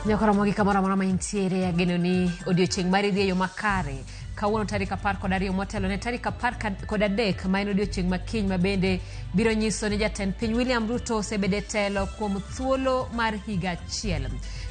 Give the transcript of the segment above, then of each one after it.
Nyakoromogi kamoro amora ma intiere, ageno ni odiochieng' mari dhi e yo makare. Kawuono tarik 12 motelo ne tarik 13 ma en odiochieng' ma kiny ma bende biro nyiso ni jatend piny William Ruto osebedo e telo kuom thuolo mar higa achiel.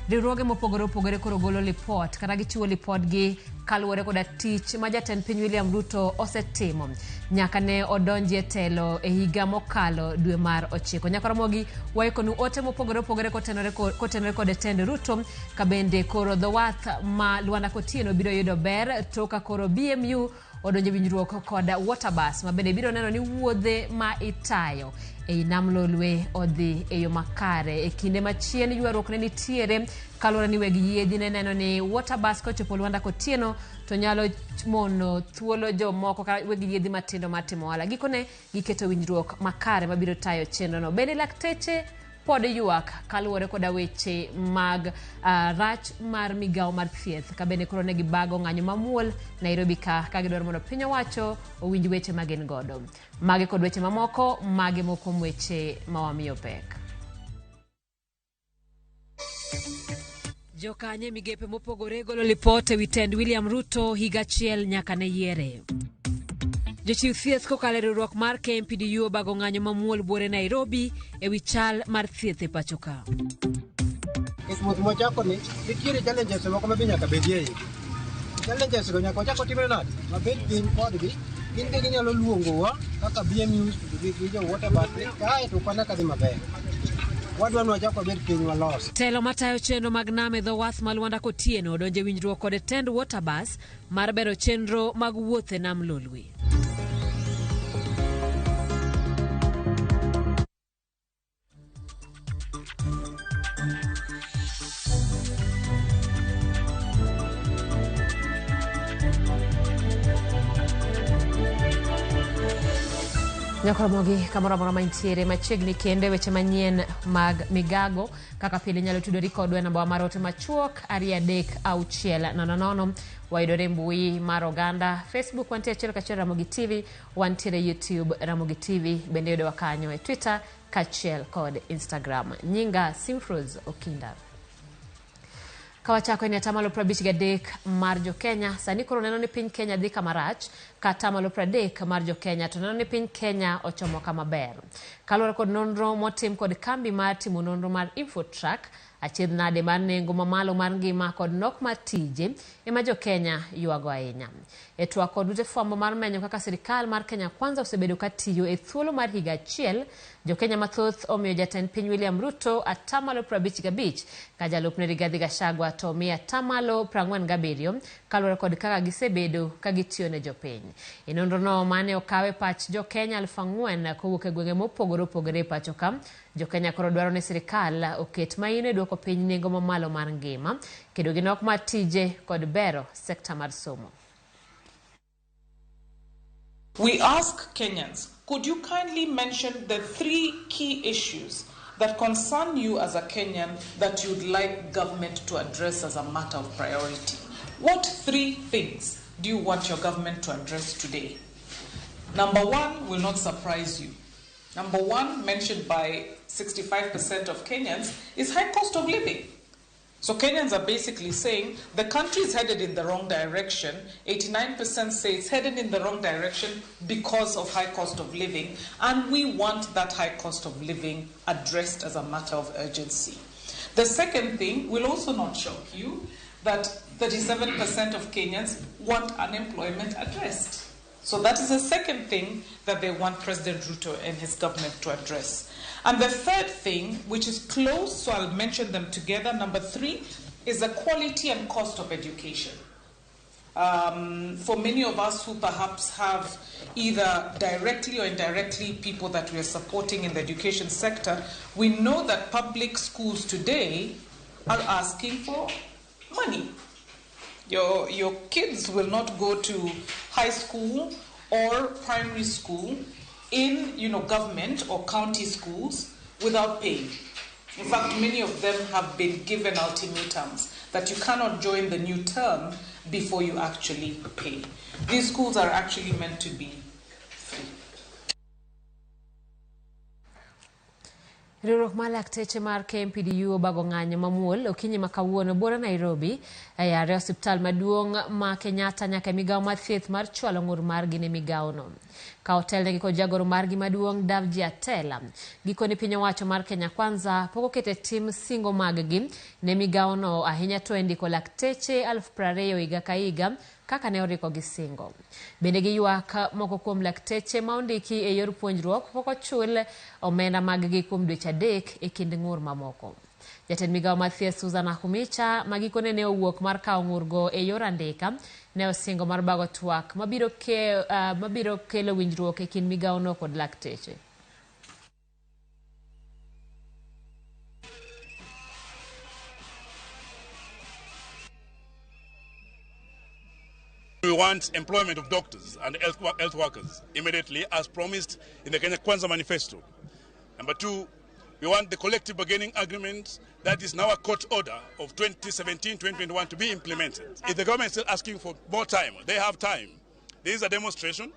Riwruoge mopogore opogore koro golo lipot kata gichiwo lipodgi kaluwore koda tich ma jatend piny William Ruto osetimo nyaka ne odonji e telo e higa mokalo dwe mar 9. Nyakoromogi waikonu ote mopogore opogore kotenore kod tend Ruto ka bende koro dho wath ma Luanda Kotieno biro yudo ber tok ka koro BMU odonjo e winjruok kod Waterbus ma bende biro neno ni wuodhe ma itayo ei nam Lolwe odhi e yo makare. E kinde machien ywaruok ne nitiere kaluwore ni weg yiedhi ne neno ni Waterbus kochopo Luanda Kotieno to nyalo mono thuolo jomoko kata weg yiedhi matindo mar timo ohala. Gikone giketo winjruok makare mabiro tayo chenrono. Bende lakteche pod ywak kaluwore koda weche mag rach mar migawo mar thieth ka bende koro ne gibago ng'anyo mamuol Nairobi ka gidwaro mondo piny owacho owinj weche ma gin godo. Magi kod weche mamoko, magi moko kuom weche ma wamiyo pek. Jokanyo e migepe mopogore golo lipot e wi tend William Ruto higa achiel nyaka ne yiere. Jochiw thieth kokalo e riwruok mar KMPDU obago ng'anyo mamuol buore Nairobi e wi chal mar thieth e pacho ka. E wuoth mwachako ni, nitiere challenges moko ma be nyaka bedie iye. Challenges go nyaka wachak watimre nade? Wabed piny kodgi, gin be ginyalo luongowa kaka BMUs gi jo water bus ni kae to kwana kadhi maber. Wadwa ni wachak wabed piny walos. Telo matayo chenro mag nam e dho wath ma Luanda Kotieno odonjo e winjruok kod tend Waterbus mar bero chenro mag wuoth e nam Lolwe. Nyakoromogi kamoro amora mantiere machiegni kende weche manyien mag migago kaka pile inyalo tudori kodwa e namba mar ote machuok 23600. Wayudore e mbui mar oganda Facebook wantie achiel kachiel Ramogi TV, wantiere YouTube Ramogi TV, bende yudowa kanyo e Twitter kaachiel kod Instagram. Nyinga Simfrose Okinda. Kawachako en atamalo 53 mar jo-Kenya sani koro neno ni piny Kenya dhi kama rach, ka atamalo 30 mar jo-Kenya to neno ni piny Kenya ochomo kama ber. Kaluwore kod nonro motim kod kambi mar timo nonro mar Infotrack, achiedh nade mar nengo mamalo mar ngima kod nok mar tije ema jo-Kenya ywago ahinya. E twak kod ute fwambo mar menyo kaka sirikal mar Kenya Kwanza osebedo ka tiyo e thuolo mar higa achiel, jo-Kenya mathoth omiyo jatend piny William Ruto atamalo 55 ka jalupne Rigathi Gachagua to omi atamalo 47 kaluwore kod kaka gisebedo ka gitiyo ne jopiny. E nonrono mane okaw e pach jo-Kenya 4,000 kowuok e gwenge mopogore opogore e pacho ka, jo-Kenya koro dwaro ni sirikal oket maino e duoko piny nengo mamalo mar ngima, kedo gi nok mar tije kod bero sekta mar somo. We ask Kenyans, could you kindly mention the three key issues that concern you as a Kenyan that you'd like government to address as a matter of priority? What three things do you want your government to address today? Number one will not surprise you. Number one, mentioned by 65% of Kenyans, is high cost of living. So Kenyans are basically saying the country is headed in the wrong direction. 89% say it's headed in the wrong direction because of high cost of living, and we want that high cost of living addressed as a matter of urgency. The second thing will also not shock you, that 37% of Kenyans want unemployment addressed. So that is the second thing that they want President Ruto and his government to address. And the third thing, which is close, so I'll mention them together, number three, is the quality and cost of education. For many of us who perhaps have either directly or indirectly people that we are supporting in the education sector, we know that public schools today are asking for money. Your kids will not go to high school or primary school in government or county schools without paying. In fact, many of them have been given ultimatums that you cannot join the new term before you actually pay. These schools are actually meant to be free. Riwruok mar lakteche mar KMPDU obago ng'anyo mamuol okinyi ma kawuono buore Nairobi e yare osiptal maduong' ma Kenyatta nyaka e migawo mar thieth mar chwalo ng'ur margi ne migawono. Ka otelnegi kod jagoro margi maduong' Davji Atela. Gikone piny owacho mar Kenya Kwanza pok oketo e tim singo maggi ne migawono ahinya to e ndiko lakteche 20,000 higa ka higa kaka ne oriko gi singo. Bende giywak moko kuom lakteche ma ondiki e yor puonjruok pok ochul omenda maggi kuom dweche 3 e kind ng'ur mamoko. Jatend migawo mar thieth Susan Nakhumicha ma gikone ne owuok mar kawo ng'urgo e yor andika ne osingo mar bago twak mabiro kelo winjruok e kind migawono kod lakteche. We want employment of doctors and health workers immediately as promised in the Kenya Kwanza Manifesto. Number 2, we want the collective bargaining agreement that is now a court order of 2017-2021 to be implemented. If the government is still asking for more time, they have time. This is a demonstration.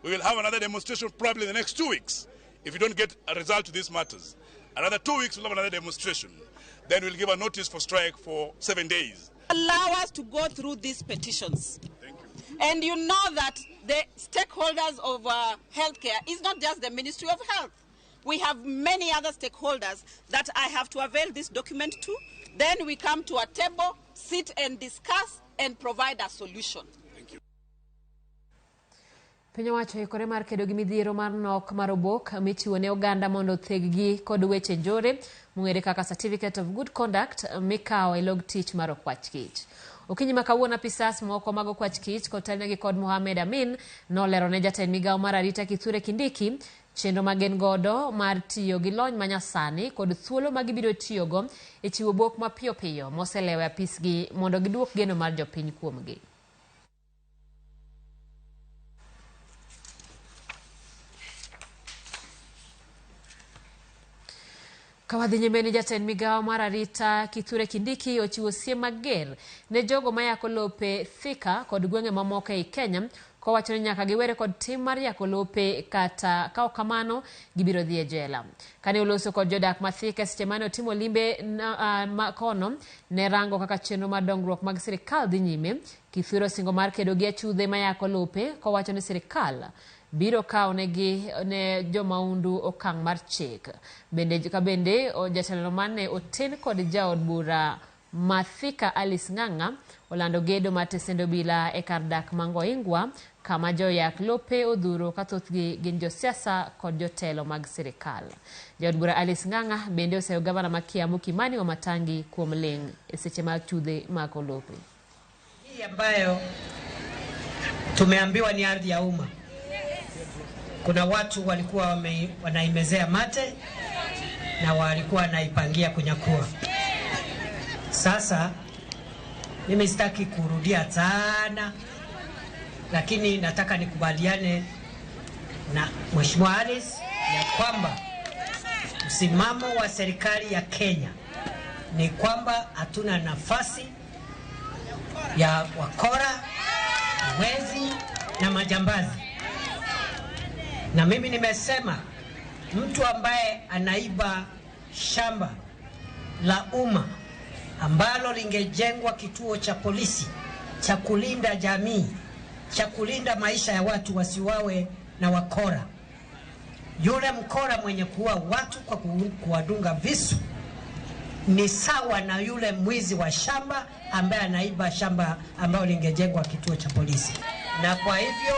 We will have another demonstration probably in the next 2 weeks if you don't get a result to these matters. Another 2 weeks, we'll have another demonstration. Then we'll give a notice for strike for 7 days. Allow us to go through these petitions. Thank you. And you know that the stakeholders of healthcare is not just the Ministry of Health. We have many other stakeholders that I have to avail this document to. Then we come to a table, sit and discuss and provide a solution. Thank you. Piny owacho oikore mar kedo gi midhiero mar nok mar obok michiwo ne oganda mondo otheggi kod weche njore mong'ere kaka Certificate of Good Conduct mikawo e log tich mar okwach kich. Okinyi ma kawuono apisas moko mag okwach kich kotelnegi kod Mohamed Amin nolero ne jatend migawo mar arita Kithure Kindiki chenro ma gin godo mar tiyo gi lony manyasani kod thuolo ma gibiro tiyogo e chiwo obok mapiyo piyo moselewo e apisgi mondo giduok geno mar jopiny kuomgi. Kawadhi nyime ni jatend migawo mar arita Kithure Kindiki ochiwo siem mager ne jogo mayako lope Thika kod gwenge mamoko ei Kenya kowacho ni nyaka giwere kod tim mar yako lope kata ka ok kamano gibiro dhi e jela. Kane oloso kod jodak ma Thika seche mane otimo limbe kono ne rango kaka chenro mar dongruok mag sirikal dhi nyime, Kithure osingo mar kedo gi achudhe mayako lope kowacho ni sirikal biro kawo negi ne jomaundu okang' mar chik. Bende ka bende jatelo mane oten kod jaod bura ma Thika Alice Ng'ang'a olando gedo mar tesend obila e kar dak ma Ngoingwa kama joyak lope odhuro ka thothgi gin josiasa kod jotelo mag sirikal. Jaod bura Alice Ng'ang'a bende oseyo gavana ma Kiambu Kimani Wamatangi kuom ling' e seche mag chudhe mako lope. Hii ambayo tumeambiwa ni ardhi ya umma. Kuna watu walikuwa wanaimezea mate na walikuwa wanaipangia kunyakua. Sasa mimi sitaki kurudia sana, lakini nataka nikubaliane na Mheshimiwa Alice ya kwamba msimamo wa serikali ya Kenya ni kwamba hatuna nafasi ya wakora, wezi na majambazi. Na mimi nimesema mtu ambaye anaiba shamba la umma ambalo lingejengwa kituo cha polisi cha kulinda jamii, cha kulinda maisha ya watu wasiwawe na wakora, yule mkora mwenye kuua watu kwa kuwadunga visu ni sawa na yule mwizi wa shamba ambaye anaiba shamba ambalo lingejengwa kituo cha polisi. Na kwa hivyo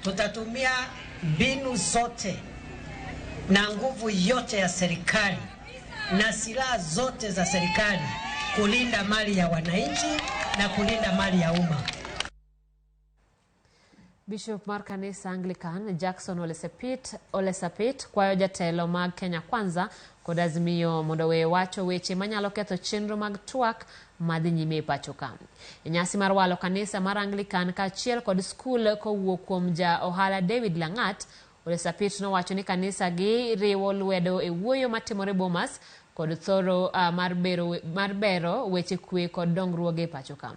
tutatumia mbinu zote na nguvu yote ya serikali na silaha zote za serikali kulinda mali ya wananchi na kulinda mali ya umma. Bishop mar kanisa Anglican Jackson Ole Sapit kwayo jatelo mag Kenya Kwanza kod Azimio mondo owe wacho weche manyalo ketho chenro mag twak madhi nyime e pacho ka. E nyasi mar walo kanisa mar Anglican kaachiel kod skul kowuok kuom ja ohala David Langat, Ole Sapit nowacho ni kanisa gi riwo lwedo e wuoyo matimore Bomas kod thoro mar bero weche kwe kod dongruoge e pacho ka.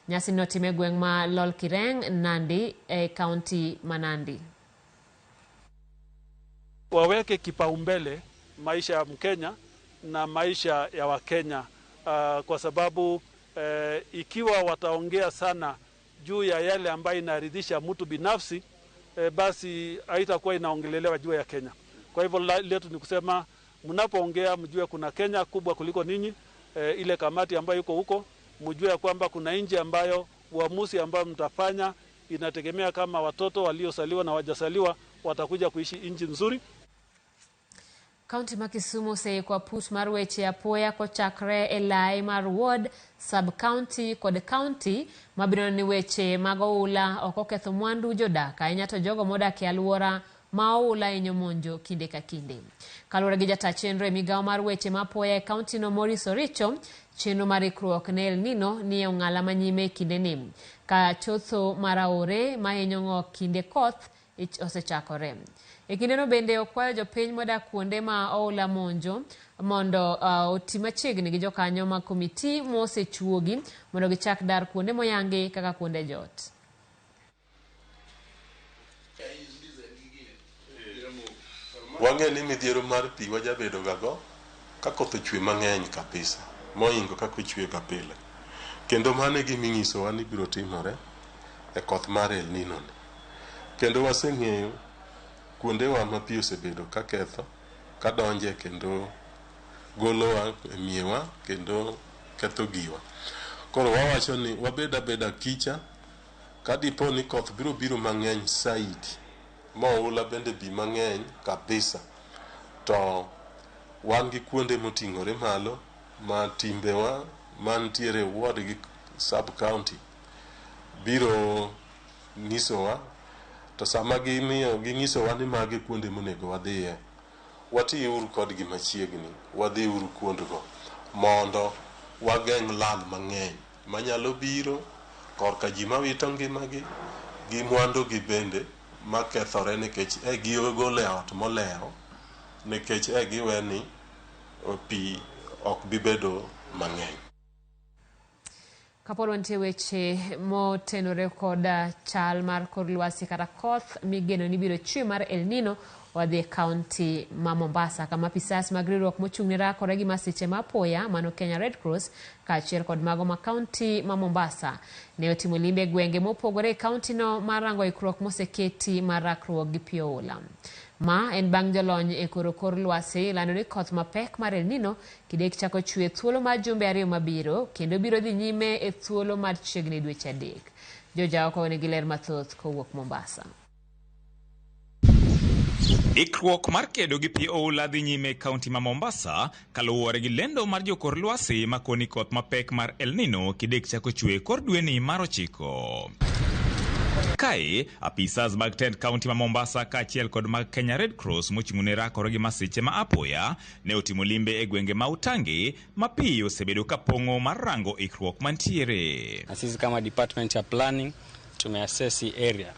Nyasi notim e gweng' ma Lolkireng, Nandi e kaunti ma Nandi. Waweke kipaumbele maisha ya Mkenya na maisha ya Wakenya, kwa sababu ikiwa wataongea sana juu ya yale ambayo inaridhisha mtu binafsi, basi haitakuwa inaongelelewa juu ya Kenya. Kwa hivyo letu ni kusema mnapoongea mjue kuna Kenya kubwa kuliko ninyi, ile kamati ambayo iko huko, mjue kwamba kuna nchi ambayo uamuzi ambayo mtafanya inategemea kama watoto waliosaliwa na wajasaliwa watakuja kuishi nchi nzuri. Kaunti ma Kisumu oseiko aput mar weche apoya kochakre e lai mar ward, sub-county kod county mabiro ni weche mag oula ok oketho mwandu jodak, ahinya to jogo modak e alwora ma oula hinyo monjo kinde ka kinde. Kaluwore gi jata chenro e migawo mar weche ma apoya e kaunti no Maurice Oricho, chenro mar ikruok ne El Nino ni e ong'ala manyime e kindeni, ka chotho mar aore mahinyo ng'ok kinde koth osechakore. E kindeno bende okwayo jopiny modak kuonde ma oula monjo mondo oti machiegni gi jokanyo mag komiti mosechuogi mondo gichak dar kuonde moyangi kaka kuonde jot. Wang'e ni midhiero mar pi wajabedo ga go ka koth ochwe mang'eny kabisa mohingo kaka ochwe ga pile, kendo mano e gima inyisowa ni biro timore e koth mar El Nino ni. Kendo waseng'eyo kuondewa ma pi osebedo ka ketho, ka donje kendo golowa e miewa kendo ketho giwa. Koro wawacho ni wabed abeda kicha ka dipo ni koth biro biro mang'eny saidi ma oula bende bi mang'eny kabisa, to wan gi kuonde moting'ore malo ma timbewa mantiere ward gi sub county biro nyisowa, to sama gimiyo ging'isowa ni magi kuonde monego wadhiye, watiuru kodgi machiegni, wadhiuru kuondgo mondo wageng' lal mang'eny manyalo biro korka ji mawito ngimagi gi mwandugi bende makethore nikech e gigolo e ot molewo, nikech e giwe ni pi ok bi bedo mang'eny. Kapod wantie weche motenore kod chal mar kor lwasi kata koth migeno ni biro chwe mar El Nino, wadhi e kaunti ma Mombasa kama apisas mag riwruok mochung' ne rakore gi masiche ma apoya mano Kenya Red Cross kaachiel kod mago ma kaunti ma Mombasa ne otimo limbe e gwenge mopogore e kaunti no mar rango ikruok moseketi mar rakruok gi pi oula. Ma en bang' jolony e koro kor lwasi lando ni koth mapek mar El Nino kidek chako chwe thuolo mar jumbe 2 mabiro kendo biro dhi nyime e thuolo mar chiegni dweche 3. Jojaoko nigi ler mathoth kowuok Mombasa. Ikruok mar kedo gi pi oula dhi nyime e kaunti ma Mombasa kaluwore gi lendo mar jokor lwasi makoni koth mapek mar El Nino kidek chako chwe kor dweni mar 9. Kae, apisas mag tend kaunti ma Mombasa kaachiel kod mag Kenya Red Cross mochung'ne ne rakore gi masiche ma apoya ne otimo limbe e gwenge ma Utangi ma pi osebedo ka pong'o mar rango ikruok mantiere. Na sisi kama department ya planning tumeassess area.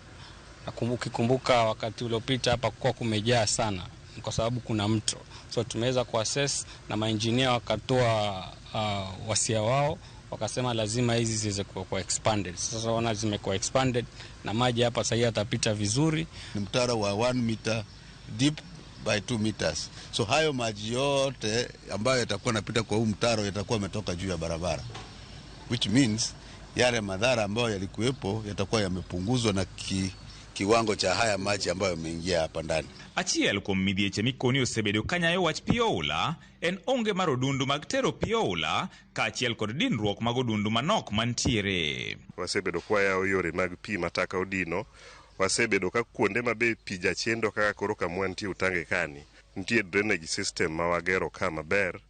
Ukikumbuka wakati uliopita hapa kwa kumejaa sana kwa sababu kuna mto. So tumeweza kuassess na maengineer wakatoa wasia wao, wakasema lazima hizi ziweze kuwa expanded. Sasa wana zimekuwa expanded na maji hapa sasa yatapita vizuri. Ni mtaro wa 1 meter deep by 2 meters. So hayo maji yote ambayo yatakuwa yanapita kwa huu mtaro yatakuwa yametoka juu ya barabara, which means yale madhara ambayo yalikuwepo yatakuwa yamepunguzwa na kiwango cha haya maji ambayo yameingia hapa ndani. Achiel kuom midhieche mikoni osebedo kanyayo wach pi oula en onge mar odundu mag tero pi oula kaachiel kod dinruok mag odundu manok mantiere. Wasebedo kwayawo yore mag pi mataka odino, wasebedo ka kuonde ma be pi jachendo kaka koro kama wantie Utange kani, nitie drainage system ma wagero ka maber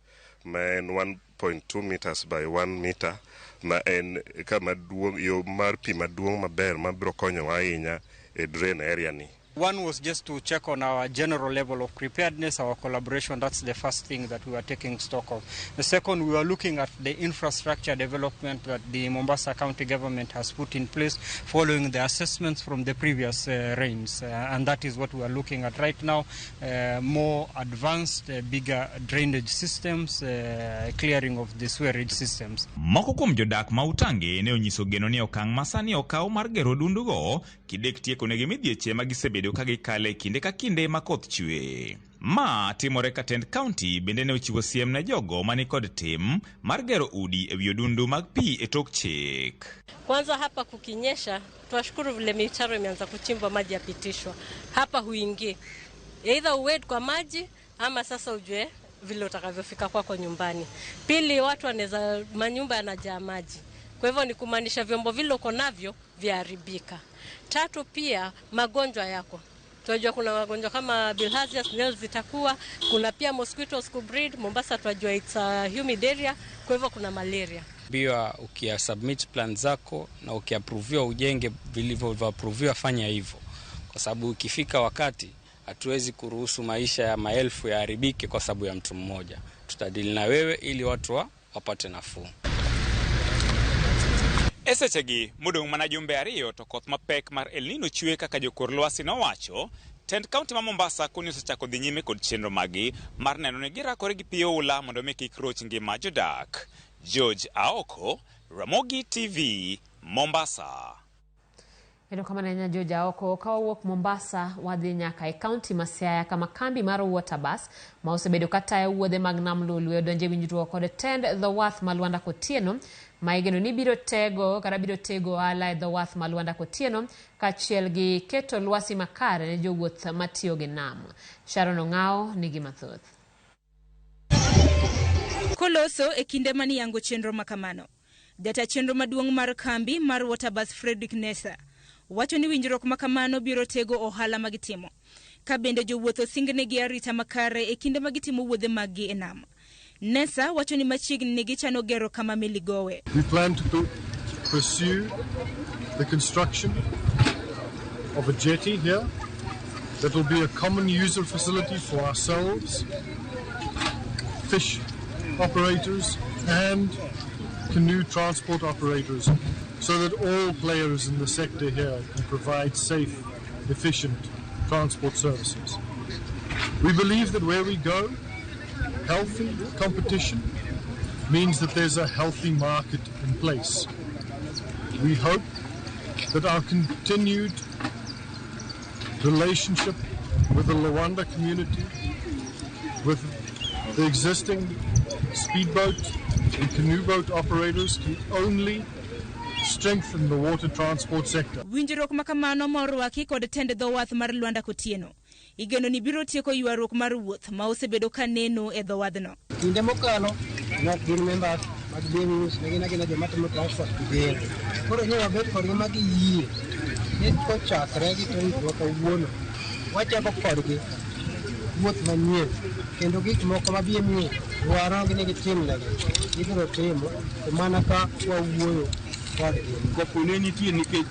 ma en 1.2 meters by 1 meter ma en kama duong', yo mar pi maduong' maber mabiro konyowa ahinya e drain area ni. One was just to check on our general level of preparedness, our collaboration. That's the first thing that we were taking stock of. The second, we were looking at the infrastructure development that the Mombasa County government has put in place following the assessments from the previous rains. And that is what we are looking at right now. More advanced, bigger drainage systems, clearing of the sewerage systems. Moko kuom jodak ma Utange ne onyiso geno ni okang' masani okaw mar gero odundugo kidek tieko negi midhieche ma gisebedo ka gikale kinde ka kinde ma koth chwe. Ma timore ka tend kaunti bende ne ochiwo siem ne jogo mani kod tim mar gero udi e wi odundu mag pi e tok chik. Kwanza hapa kukinyesha, twashukuru vile mitaro imeanza kuchimbwa, maji yapitishwa hapa, huingii either uwade kwa maji ama sasa ujue vile utakavyofika kwako nyumbani. Pili, watu wanaweza, manyumba yanajaa maji, kwa hivyo ni kumaanisha vyombo vile uko navyo vyaharibika. Tatu, pia magonjwa yako tunajua kuna magonjwa kama bilharzia, snails zitakuwa, kuna pia mosquitoes kubreed. Mombasa tunajua it's a humid area, kwa hivyo kuna malaria. Ambiwa ukia submit plan zako na ukiaproviwa ujenge vilivyoaproviwa, fanya hivyo, kwa sababu ikifika wakati hatuwezi kuruhusu maisha ya maelfu yaharibike kwa sababu ya mtu mmoja. Tutadili na wewe ili watu wapate nafuu. E sechegi modong' mana jumbe ariyo to koth mapek mar El Nino chwe kaka jokor lwasi nowacho, tend kaunti ma Mombasa koni osechako dhi nyime kod chenro maggi mar neno ni girakore gi pi oula mondo mi kik roch ngima jodak. George Aoko, Ramogi TV, Mombasa. Erokamano ahinya George Aoko. Ka wawuok Mombasa wadhi nyaka e kaunti ma Siaya kama kambi mar Waterbus ma osebedo katayo wuodhe mag nam Lolwe odonjo e winjruok kod tend dho wath ma Lwanda Kotieno ma igeno ni biro tego kata biro tego ohala e dho wath ma Lwanda Kotieno kaachiel gi keto lwasi makare ne jowuoth matiyo gi nam. Sharon Ong'ao nigi mathoth. Koloso e kinde mane iyango chenro makamano, jata chenro maduong' mar kambi mar Waterbus Frederick Nessa wacho ni winjruok makamano biro tego ohala magitimo, ka bende jowuoth osingnegi arita makare e kinde ma gitimo wuodhe maggi e nam. Nessa wacho ni machiegni ni gichano gero kama meli gowe. We plan to pursue the construction of a jetty here that will be a common user facility for ourselves, fish operators and canoe transport operators, so that all players in the sector here can provide safe, efficient transport services. We believe that where we go, healthy competition means that there's a healthy market in place. We hope that our continued relationship with the Luanda community, with the existing speedboat and canoe boat operators, can only strengthen the water transport sector. Winjruok makamano ma orwaki kod tend dho wath mar Lwanda Kotieno igeno ni biro tieko ywaruok mar wuoth ma osebedo ka neno e dho wadhno. Kinde mokalo ne ok gin members mag BMUs, ne gin agina joma timo transport kigeno. Koro ne wabet kodgi ma giyie ni kochakre gi tarik ma kawuono wachako kodgi wuoth manyien kendo gik moko ma BMU dwaro ni gitimnegi gibiro timo to mana ka wawuoyo kodgi. Koko ne nitie nikech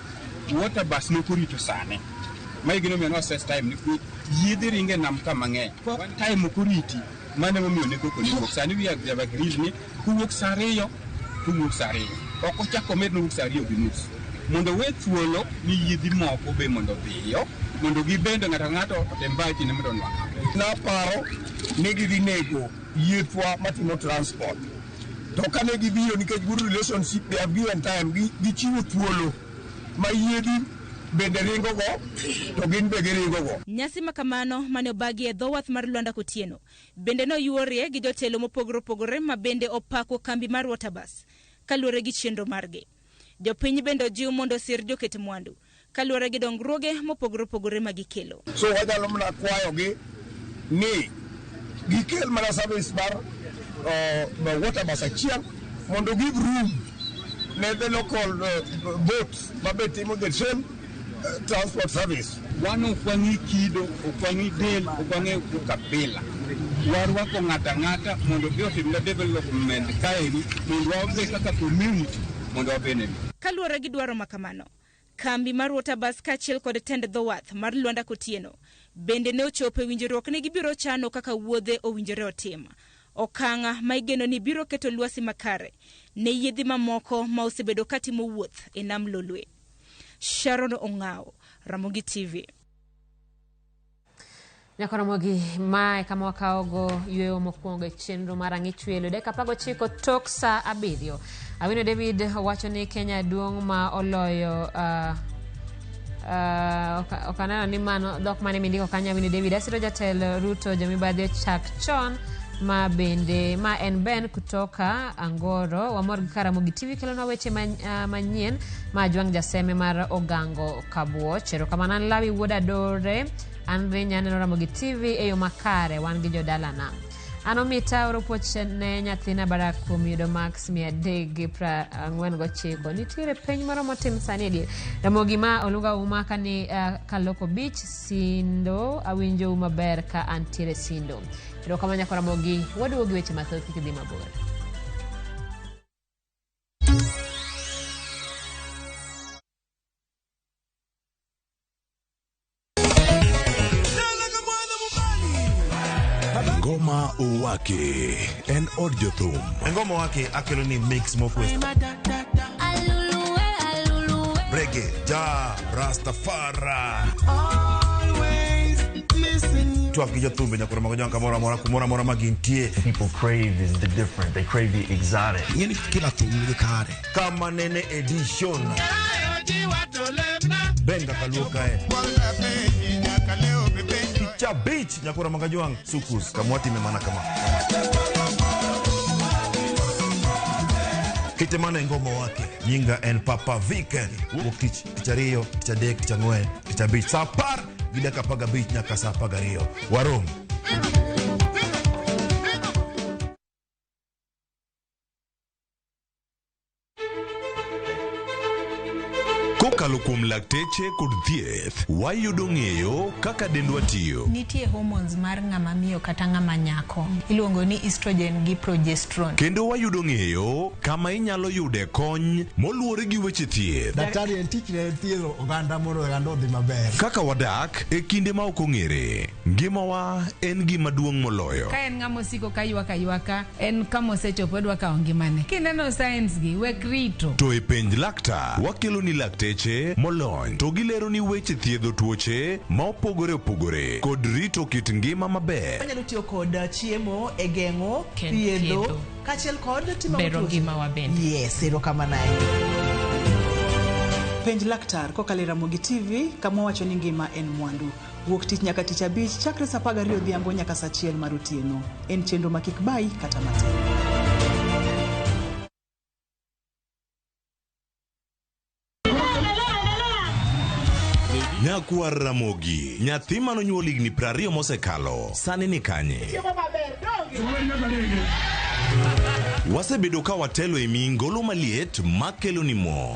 Waterbus nokorito sane. Mae gino miyo assess time nikech yiedhe ringo e nam ka mang'eny. Time ok oriti, mano emomiyo ne koko ne wuok. Sani we have agreed ni kowuok sa 2 to owuok sa 2. Ok ochak omed nowuok sa 2:30. Mondo we thuolo ni yiedhi moko be mondo odhiyo, mondo gibende ng'ato ka ng'ato otem bahati ne mondo onwang'. Naparo ni gidhi nego yiethwa matimo transport. To kane gibiro nikech good relationship they have given time, gichiwo thuolo ma yiedhi bende ringo go to gin be giringo go. Nyasi makamano mane obagi e dho wath mar Lwanda Kotieno bende noyuorie gi jotelo mopogore opogore ma bende opako kambi mar Waterbus kaluwore gi chenro margi. Jopiny bende ojiw mondo osir joket mwandu kaluwore gi dongruoge mopogore opogore ma gikelo. So wanyalo mana kwayogi ni gikel mana service mar Waterbus achiel mondo give room ne the local boats mabe timo the same transport service. Wan ok wang'i kido, ok wang'i del, ok wang'i kabila. Warwako ng'ato ang'ata mondo obi otimne development kaeri mondo wabe kaka community mondo wabenefit. Kaluwore gi dwaro makamano, kambi mar Waterbus kaachiel kod tend dho wath mar Lwanda Kotieno bende ne ochopo e winjruok ni gibiro chano kaka wuodhe owinjore otim. Okang' ma igeno ni biro keto lwasi makare ne yiedhi mamoko ma osebedo katimo wuoth e nam Lolwe. Sharon Ong'ao, Ramogi TV. Nyakoromogi mae kama wakawogo yweyo mokwongo e chenro mar ang'ich welo dakika 19 tok sa 7. Awino David wacho ni Kenya duong' ma oloyo Ok aneno ni mano dhok mane mindiko kanyo Winnie David. Asiro jatelo Ruto jomibadhi ochak chon ma bende ma en Ben kutoka Angoro. Wamor gi Karamogi TV kelonwa weche manyien ma Ajwang' Jaseme mar Ogango Kabuoch. Erokamano an Lawi Wuod Adore. An Rinya aneno Ramogi TV e yo makare wan gi jodalana. An Omita oro puoch ne nyathina Barak kuom yudo marks 349. Nitiere penj moro motim sani adier. Ramogi ma Olunga Uma kani Kaloko Beach Sindo awinjou maber ka antiere Sindo. Erokamano nyako Ramogi, waduogo gi weche mathoth kik idhi mabor. Ngoma Owake en od jothum. Ngoma Owake akelo ni mix mokwe. Reggae, ja, Rastafari. Twak gi jothumbe nyaka romo gi kamoro amora kumoro amora ma gintie. People crave is the different. They crave the exotic. Ing'eni kila thum nigi kare. Kama nene edition. Benga kaluo kae. Picha beach nyakura magajwang sukus kamwati memana kama. Kitemana ngoma wake nyinga en Papa Viken. Wuok tich tich ariyo tich adek tich ang'wen tich abich saa apar gi dakika apar gabich nyaka saa apar gariyo. Warom. Kokalo kuom lakteche kod thieth, wayudo ng'eyo kaka dendwa tiyo. Nitie hormones mar ng'ama miyo kata ng'ama nyako. Iluongo ni estrogen gi progesterone. Kendo wayudo ng'eyo kama inyalo yude kony moluwore gi weche thieth. Daktari en tich ne thiedho oganda mondo oganda odhi maber. Kaka wadak e kinde ma ok ong'ere, ngimawa en gima duong' moloyo. Ka en ng'ama osiko ka ywak aywaka, en kama osechopo odwa kawo ngimane. Kineno signs gi, wek rito. To e penj laktar, wakelo ni lakteche molony to gilero ni weche thiedho tuoche ma opogore opogore kod rito kit ngima maber. Wanyalo tiyo kod chiemo e geng'o, thiedho, kaachiel kod timo bero ngimawa bende. Yes, erokamano ahinya. Penj laktar kokalo e Ramogi TV kama wacho ni ngima en mwandu. Wuok tich nyaka tich abich chakre saa 12 odhiambo nyaka saa 1 mar otieno. En chenro ma kik bayi kata matin. Nyakwar Ramogi, nyathi manonyuol higni 20 mosekalo, sani ni kanye? Wasebedo ka watelo e mingolo maliet makelo ni mor.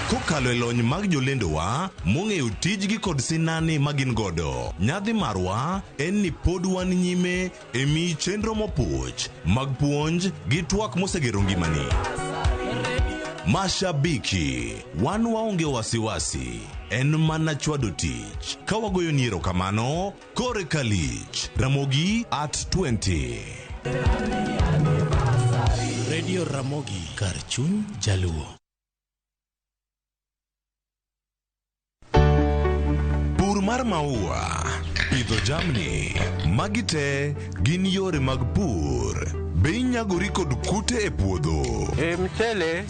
Kokalo e lony mag jolendowa mong'eyo tijgi kod sinani magin godo. Nyadhi marwa en ni pod wan nyime e miyi chenro mopuch mag puonj gi twak mosegero ngimani. Mashabiki, wan waonge wasiwasi, en mana chwado tich. Ka wagoyo ni erokamano, kore kalich. Ramogi at 20. Radio Ramogi, kar chuny Jaluo. Pur mar maua, pidho jamni, magi te gin yore mag pur. Be inyagori kod kute e puodho? E mchele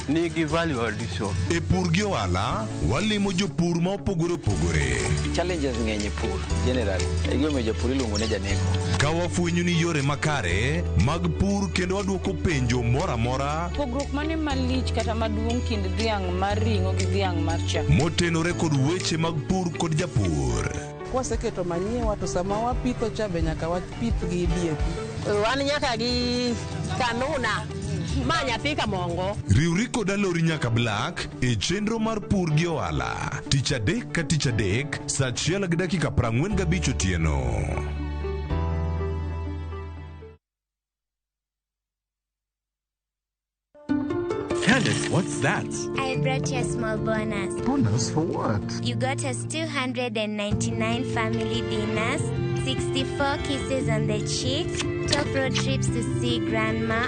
nigi value addition. E pur gi ohala, walimo jopur ma opogore opogore. Challenges ng'eny e pur generally. E gimomiyo japur iluongo ni janeko. Ka wafwenyo ni yore makare mag pur kendo waduoko penjo moro amora Pogruok mane malich kata maduong' kind dhiang' mar ring'o gi dhiang' mar chak? motenore kod weche mag pur kod japur. Kwaseketo manyiwa to sama wapitho cha be nyaka wapith gi DAP. Wan nyaka gi kanuna ma nyathi kamongo. Riwri kod Alori nyaka Black e chenro mar pur gi ohala tich adek ka tich adek saa 1:45 otieno. Candace, what's that? I brought you a small bonus. Bonus for what? You got us 299 family dinners, 64 kisses on the cheek, 12 road trips to see grandma,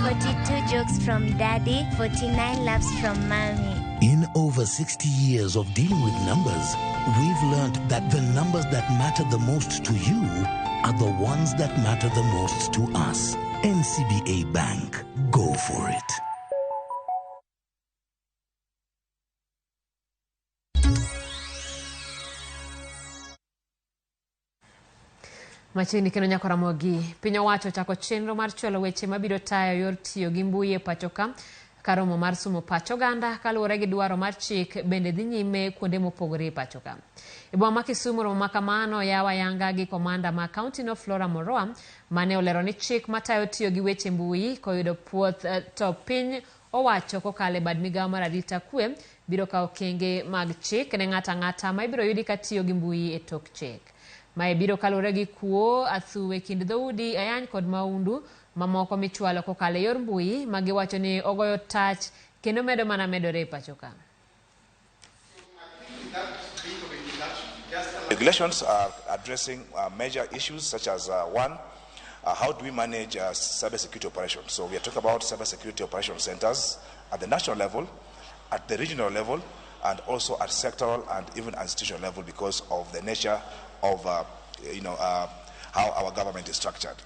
42 jokes from daddy, 49 laughs from mommy. In over 60 years of dealing with numbers, we've learned that the numbers that matter the most to you are the ones that matter the most to us. NCBA Bank. Go for it. Machiegni kendo nyaka Ramogi, piny owacho ochako chenro mar chwalo weche mabiro tayo yor tiyo gi mbui e pacho ka ka romo mar sumo pach oganda kaluwore gi dwaro mar chik bende dhi nyime kuonde mopogore e pacho ka. E boma ma Kisumu romo ma kamano oyaw ayanga gi komanda ma kaunti no Flora Moroa mane olero ni chik matayo tiyo gi weche mbui koyudo puoth to piny owacho kokalo e bad migawo mar arita kwe biro kawo okenge mag chik ne ng'ato ang'ata ma ibiro yudi ka tiyo gi mbui e tok chik. Mae biro kaluwore gi kuo, athuwe e kind dhoudi, ayany kod maundu mamoko michwalo kokalo e yor mbui ma giwacho ni ogoyo tach kendo medo mana medore e pacho ka. Regulations are addressing major issues such as one, how do we manage cybersecurity operations? So we are talking about cybersecurity operation centers at the national level, at the regional level, and also at sectoral and even institutional level because of the nature of how our government is structured.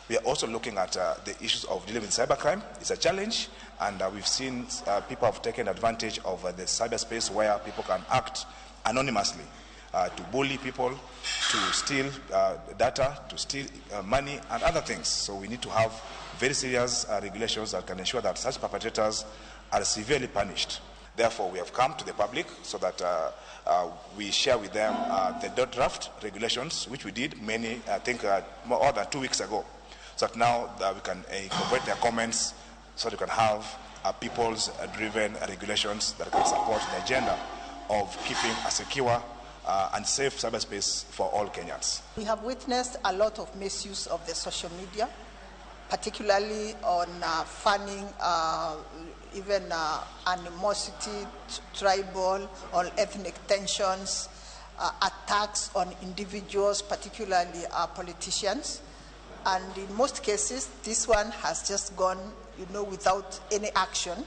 We are also looking at the issues of dealing with cybercrime. It's a challenge, and we've seen people have taken advantage of the cyberspace where people can act anonymously to bully people, to steal data, to steal money, and other things. So we need to have very serious regulations that can ensure that such perpetrators are severely punished. Therefore, we have come to the public so that we share with them the draft regulations, which we did many, I think, more than 2 weeks ago, so that now that we can incorporate their comments so that we can have people's-driven regulations that can support the agenda of keeping a secure and safe cyberspace for all Kenyans. We have witnessed a lot of misuse of the social media, particularly on fanning even animosity, tribal or ethnic tensions, attacks on individuals, particularly politicians. And in most cases, this one has just gone, without any action.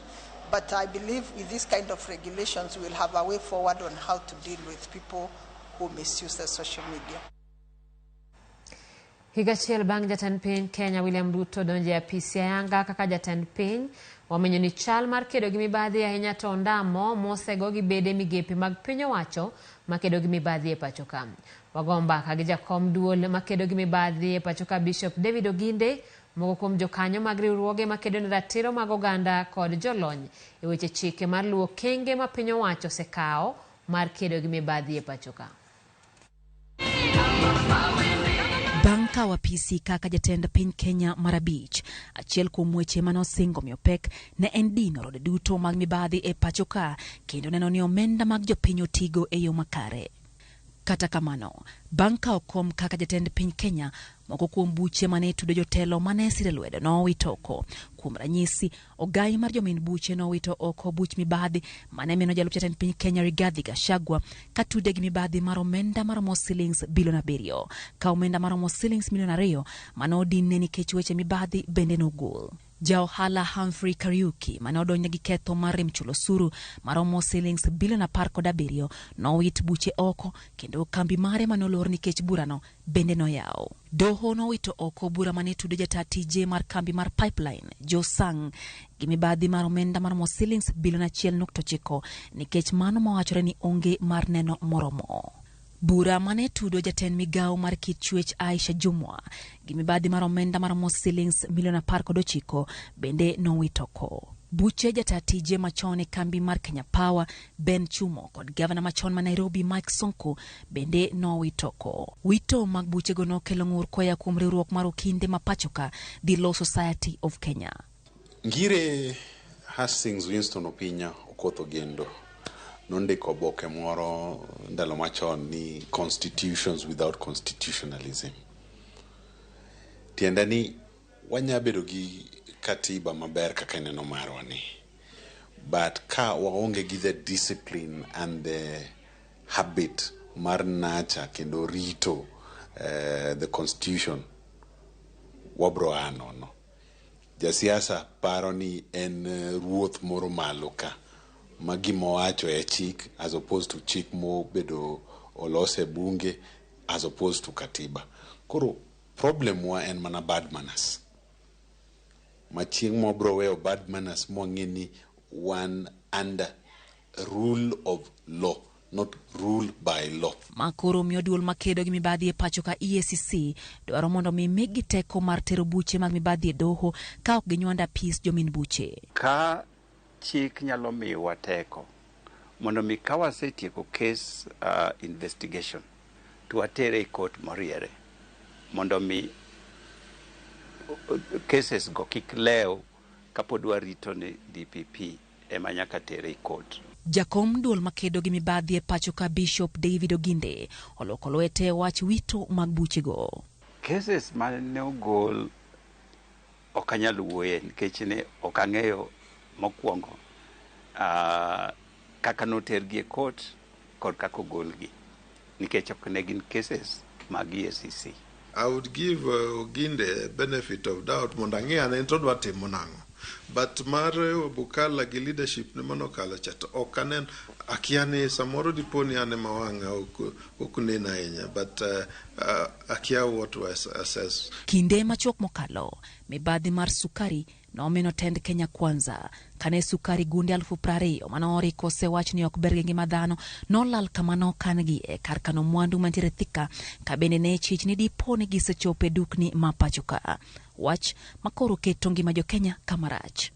But I believe with this kind of regulations, we'll have a way forward on how to deal with people who misuse the social media. Higa achiel bang' jatend piny Kenya William Ruto donjo e apisi ayanga kaka jatend piny, wamenyo ni chal mar kedo gi mibadhi ahinya to ondamo mosego gi bede migepe mag piny owacho makedo gi mibadhi e pacho ka. Wago mbaka gi jakom duol makedo gi mibadhi e pacho ka Bishop David Oginde, moko kuom jokanyo mag riwruoge makedo ne ratiro mag oganda kod jolony e weche chike mar luwo okenge ma piny owacho osekawo mar kedo gi mibadhi e pacho ka. Bang' kawo apisi kaka jatend piny Kenya mar abich, achiel kuom weche mane osingo miyo pek ne en dino rode duto mag mibadhi e pacho ka kendo neno ni omenda mag jopiny otigo e yo makare. Kata kamano, bang' kawo kom kaka jatend piny Kenya, moko kuom buche mane tudo jotelo mane sire lwedo nowito oko. Kuom ranyisi, ogai mar jomin buche nowito oko buch mibadhi mane mino jalup jatend piny Kenya Rigathi Gachagua katude gi mibadhi mar omenda maromo silings bilion 7, ka omenda maromo silings milion 2 mane odinne nikech weche mibadhi bende nogol. Ja ohala Humphrey Kariuki mane odonjne gi ketho mar rem chulo osuru maromo silings bilion 17 nowit buche oko kendo kambi mare mane olor nikech burano bende noyaw. Doho nowito oko bura mane tudo jata tije mar kambi mar Pipeline Joe Sang gi mibadhi mar omenda maromo silings bilion 1.9 nikech mano mawachore ni onge mar neno moromo. Bura mane tudo jatend migawo mar kit chwech Aisha Jumwa gi mibadhi mar omenda maromo silings milion 19 bende nowito oko. Buche jata tije machon e kambi mar Kenya Power Ben Chumo kod gavana machon ma Nairobi Mike Sonko bende nowito oko. Wito mag buchego nokelo ng'ur koya kuom riwruok mar okinde ma pachoka The Law Society of Kenya. Ngire Hastings Winston Opinya Okoth Ogendo nondiko oboke moro ndalo machon ni Constitutions Without Constitutionalism. Tiende ni wanya bedo gi katiba maber kaka ineno marwa ni, but ka waonge gi the discipline and the habit mar nacha kendo rito the constitution, wabro a nono. Jasiasa paro ni en ruoth moro malo ka ma gima owacho e chik as opposed to chik mobedo olos e bunge as opposed to katiba. Koro problem wa en mana bad manners. Ma chieng' mobro weyo bad manners mwang'e ni wan under rule of law. not rule by law. Ma koro miyo duol makedo gi mibadhi e pacho ka EACC dwaro mondo mi migi teko mar tero buche mag mibadhi e doho ka ok ginywando apis jomin buche. Ka chik nyalo miyowa teko mondo mi ka wasetieko case investigation to watere e court moriere mondo mi cases go kik lew kapod warito ni DPP ema nyaka tere e court. Jakom duol makedo gi mibadhi e pacho ka Bishop David Oginde oloko lwete wach wito mag buchego. Cases mane ogol ok anyal wuoye nikech ne ok ang'eyo mokwongo kaka notergi e court kod kaka ogolgi nikech ok ne gin cases mag EACC. I would give Oginde benefit of doubt mondo ang'e ane to odwa timo nang'o. But mar Bukala gi leadership ne manokalo cha to ok anen akia ni samoro dipo ni an ema wang'a ok nen ahinya but akia what to assess. Kinde machuok mokalo, mibadhi mar sukari nomino tend Kenya Kwanza kane sukari gunde 20,000 mane osewach ni ok ber gi ngima dhano nolal kama nokan-gi e kar kano mwandu mantiere Thika ka bende ne chich ni dipo ni gisechopo e dukni ma pacho ka. Wach makoro keto ngima jo-Kenya kama rach.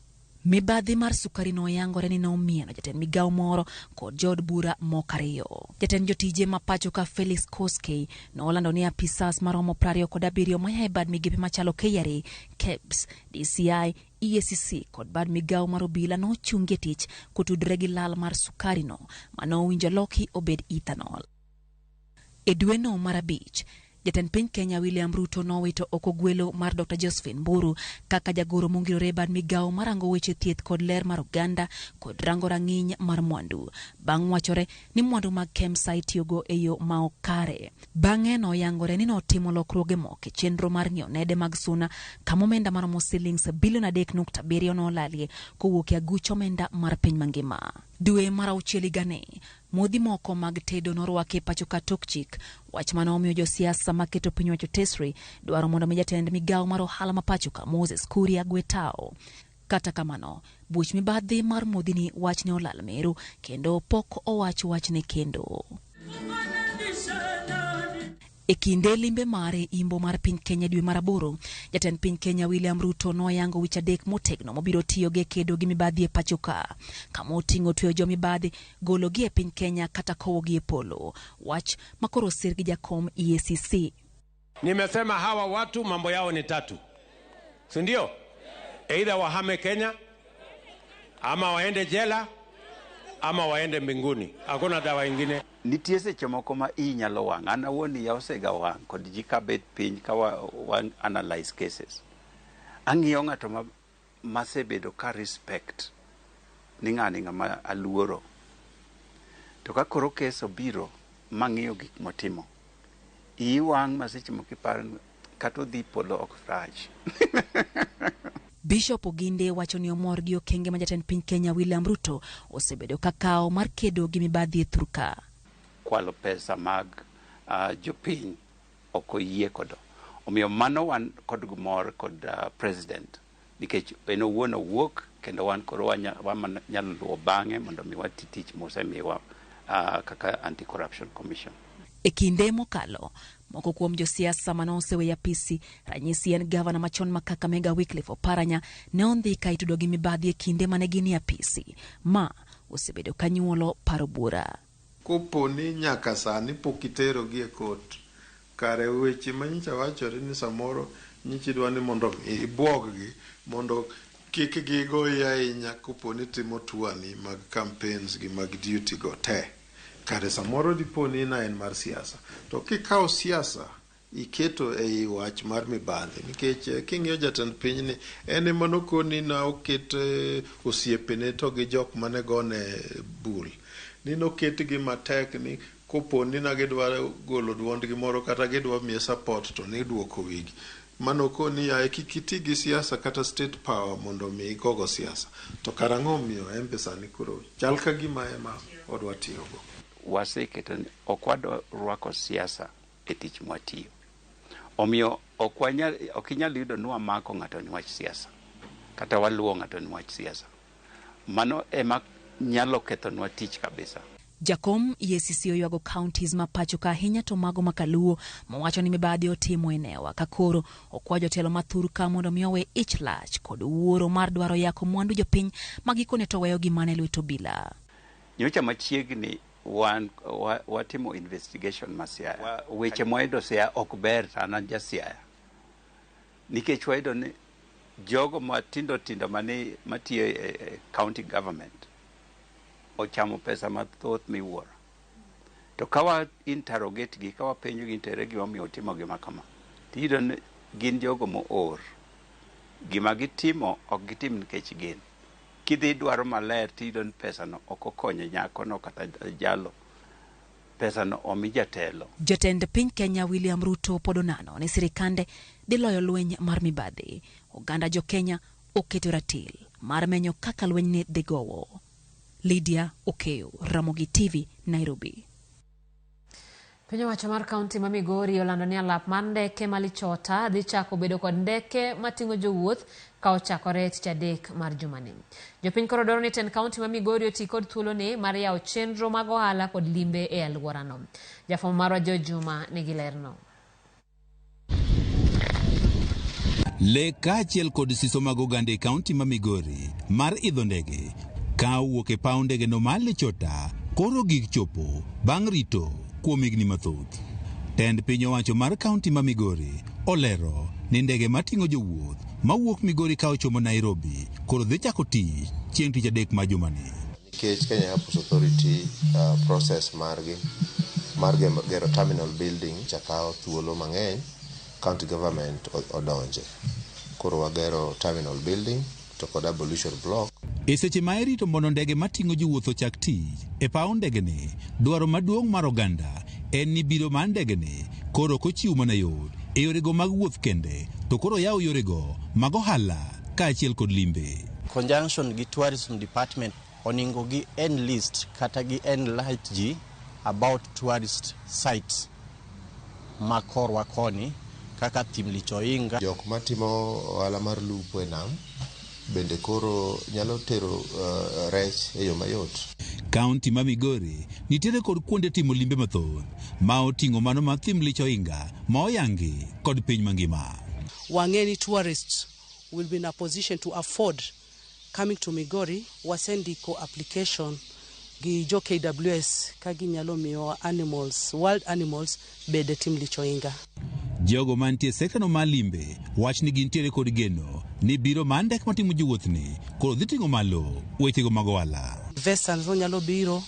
Mibadhi mar sukari noyangore ni nomieno jatend migawo moro kod jood bura moko ariyo. Jatend jotije ma pacho ka Felix Koskei nolando ni apisas maromo 27 maya e bad migepe machalo KRA, KEBS, DCI, EACC kod bad migawo mar obila nochungi e tich kotudore gi lal mar sukari no manowinjo loki obed ethanol. E dweno mar 5, jatend piny Kenya William Ruto nowito oko gwelo mar Dr. Josephine Mburu kaka jagoro mongirore bad migawo marango weche thieth kod ler mar oganda kod rango rang'iny mar mwandu bang' wachore ni mwandu mag KEMSA itiyogo e yo ma ok kare. Bang'e noyangore ni notimo lokruoge moko e chenro mar ng'iewo nede mag suna kama omenda maromo silings bilion 3.7 nolalie kowuok e aguch omenda mar piny mangima. Dwe mar 6 higani, modhi moko mag tedo norwaki e pacho ka tok chik, wach mane omiyo josiasa maketo piny owacho tesre dwaro mondo mi jatend migawo mar ohala ma pacho ka Moses Kuria gwe tao. Kata kamano, buch mibadhi mar modhini wach ne olal meru kendo pok owach wachne kendo. E kinde limbe mare imbo mar piny Kenya dwe mar 8, jatend piny Kenya William Ruto noyango wich 3 motegno mobiro tiyo gi kedo gi mibadhi e pacho ka, kama oting'o tweyo jo mibadhi, gologi e piny Kenya kata kowogi e polo. Wach makoro osir gi jakom EACC. Nimesema hawa watu mambo yao ni tatu, si ndio? Either wahame Kenya, ama waende jela, ama waende mbinguni. Hakuna dawa ingine. Nitie seche moko ma iyi nyalo wang'. An awuon iya osega wang' kod ji kabet piny ka wa analyze cases. Ang'iyo ng'ato masebedo ka respect ni ng'ani ng'ama aluoro. To ka koro kes obiro mang'iyo gik motimo, iyi wang' ma seche moko iparo ni kata odhi polo ok rach. Bishop Oginde wacho ni omor gi okenge ma jatend piny Kenya William Ruto osebedo ka kawo mar kedo gi mibadhi e thurka. Kwalo pesa mag jopiny ok oyie kodo. Omiyo mano wan kod mor kod president nikech en owuon owuok kendo wan koro wanyalo luwo bang'e mondo mi wati tich mosemiwa kaka Anti-Corruption Commission. E kinde mokalo, moko kuom josiasa mane oseweyo apisi, ranyisi en gavana machon ma Kakamega Wycliffe Oparanya, ne ondhi ka itudo gi mibadhi e kinde mane gin e apisi. Ma osebedo ka nyuolo paro bura. Kopo ni nyaka sani pok iterogi e kot, kare weche ma nyicha wachore ni samoro nyicha idwa ni mondo ibuog-gi mondo kik gigoyi ahinya kopo ni timo tuani mag campaigns gi mag duty go te. Kare samoro dipo ni na en mar siasa. To kikawo siasa iketo ei wach mar mibadhi nikech king'iyo jatend piny ni en ema nokoni na oket osiepene to gi jok mane gone bul. Ni noketgi matek ni kopo ni na gidwa golo duondgi moro kata gidwa miye support to ni duoko wigi. Mano koni yaye kik iti gi siasa kata state power mondo mi igogo siasa. To karang'o omiyo en be sani koro chal ka gima ema odwa tiyogo. Waseketo ni ok wadwa rwako siasa e tich mwatiyo. Omiyo ok inyal yudo ni wamako ng'ato ni wach siasa kata waluwo ng'ato ni wach siasa. Mano ema nyalo kethonwa tich kabisa. Jakom EACC oywago counties ma pacho ka ahinya to mago ma kaluo mowacho ni mibadhi otimo e newa ka koro okwa jotelo ma thur ka mondo mi owe ich lach kod wuoro mar dwaro yako mwandu jopiny ma gikone to weyogi mana e lwet obila. Nyocha machiegni wan watimo investigation ma Siaya. Weche mwayudo Siaya ok ber to an ja Siaya. Nikech wayudo ni jogo matindo tindo mane matiyo e county government ochamo pesa mathoth miwuoro. To ka wa interrogate gi, ka wapenjo gi tere gima omiyo utimo gima kama, tiyudo ni gin jogo moor. Gima gitimo ok gitim nikech gin. Kidhi dwaro maler tiyudo ni pesa no ok okonyo nyakono kata jalo. Pesa no omi jatelo. Jatend piny Kenya William Ruto pod onano ni sirikande dhi loyo lweny mar mibadhi. Oganda jo Kenya oketo ratil mar menyo kaka lwenyni dhi gowo. Lydia Okeo, Ramogi TV, Nairobi. Piny owacho mar kaunti ma Migori olando ni alap mar ndeke ma Lichota dhi chako bedo kod ndeke mating'o jowuoth ka ochakore tich adek mar jumani. Jopiny koro dwaro ni tend kaunti ma Migori oti kod thuoloni mar yawo chenro mag ohala kod limbe e alworano. Jafwambo marwa George Juma nigi lerno. Lek kaachiel kod siso mag oganda e kaunti ma Migori mar idho ndege ka owuok e paw ndege no mar Lichota koro gik chopo bang' rito kuom higni mathoth. Tend piny owacho mar kaunti ma Migori olero ni ndege mating'o jowuoth mawuok Migori ka ochomo Nairobi koro dhi chako tich chieng' tich adek ma jumani. Nikech Kenya Airports Authority process margi mar gero terminal building cha kawo thuolo mang'eny, county government odonje. Koro wagero terminal building to kod ablution block. E seche ma irito mondo ndege mating'o jowuoth ochak tich e paw ndege ni, dwaro maduong' mar oganda en ni biro mar ndege ni koro ok ochiw mana yot e yorego mag wuoth kende, to koro yaw yorego mag ohala kaachiel kod limbe. Conjunction gi tourism department oningo gi enlist kata gi enlight ji about tourist sites ma korwa koni kaka thim Lichoinga. Jok matimo ohala mar lupo e nam bende koro nyalo tero rech e yo mayot. Kaunti ma Migori nitiere kod kuonde timo limbe mathoth ma oting'o mano mar thim Lichoinga ma oyangi kod piny mangima. Wang'e ni tourists will be in a position to afford coming to Migori. Wasendiko application gi jo KWS ka ginyalo miyowa animals, wild animals bed e thim Lichoinga. Jogo mantie e sektano mar limbe wach ni gintiere kod geno ni biro mar ndek mating'o jowuoth ni koro dhi ting'o malo wechego mag ohala. Investors nyalo biro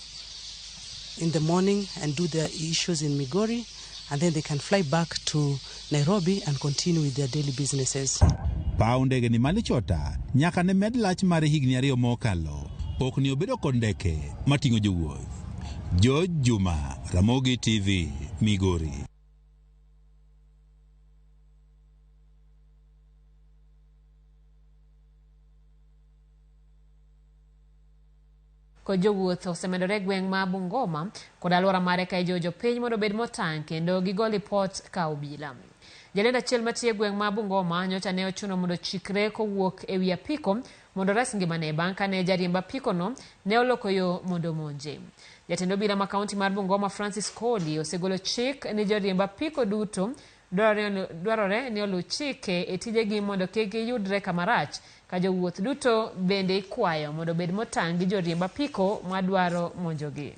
in the morning and do their issues in Migori, and then they can fly back to Nairobi and continue with their daily businesses. Paw ndege ni Malichota nyaka ne med lach mare higni 2 mokalo pok ni obedo kod ndeke mating'o jowuoth. George Juma, Ramogi TV, Migori. Kod jowuoth osemedore e gweng' ma Bungoma kod alwora mare ka ijiwo jopiny mondo obed motang' kendo gigo lipot ka obila. Jalendo achiel matiyo e gweng' ma Bungoma nyocha ne ochuno mondo ochikre kowuok e wi apiko mondo ores ngimane bang' kane jariemb apikono ne oloko yo mondo omonje. Jatend obila ma kaunti mar Bungoma Francis Koli osegolo chik ni joriemb apiko duto dwarore ni oluw chike e tijegi mondo kik giyudre kama rach ka jowuoth duto bende ikwayo mondo obed motang' gi joriemb apiko madwaro monjogi.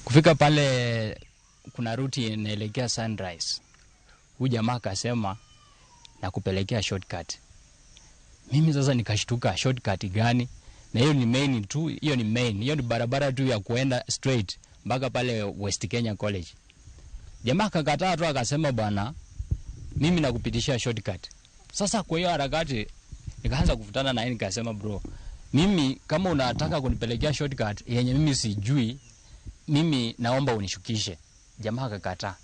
Kufika pale kuna ruti inaelekea Sunrise. Huyu jamaa akasema nakupelekea shortcut. Mimi sasa nikashtuka, shortcut gani? Na hiyo ni main tu, hiyo ni main, hiyo ni barabara tu ya kuenda straight mpaka pale West Kenya College. Jamaa akakataa tu akasema bwana, mimi nakupitishia shortcut. Sasa kwa hiyo harakati nikaanza kuvutana na yeye, nikasema bro, mimi kama unataka kunipelekea shortcut yenye mimi sijui, mimi naomba unishukishe. Jamaa akakataa.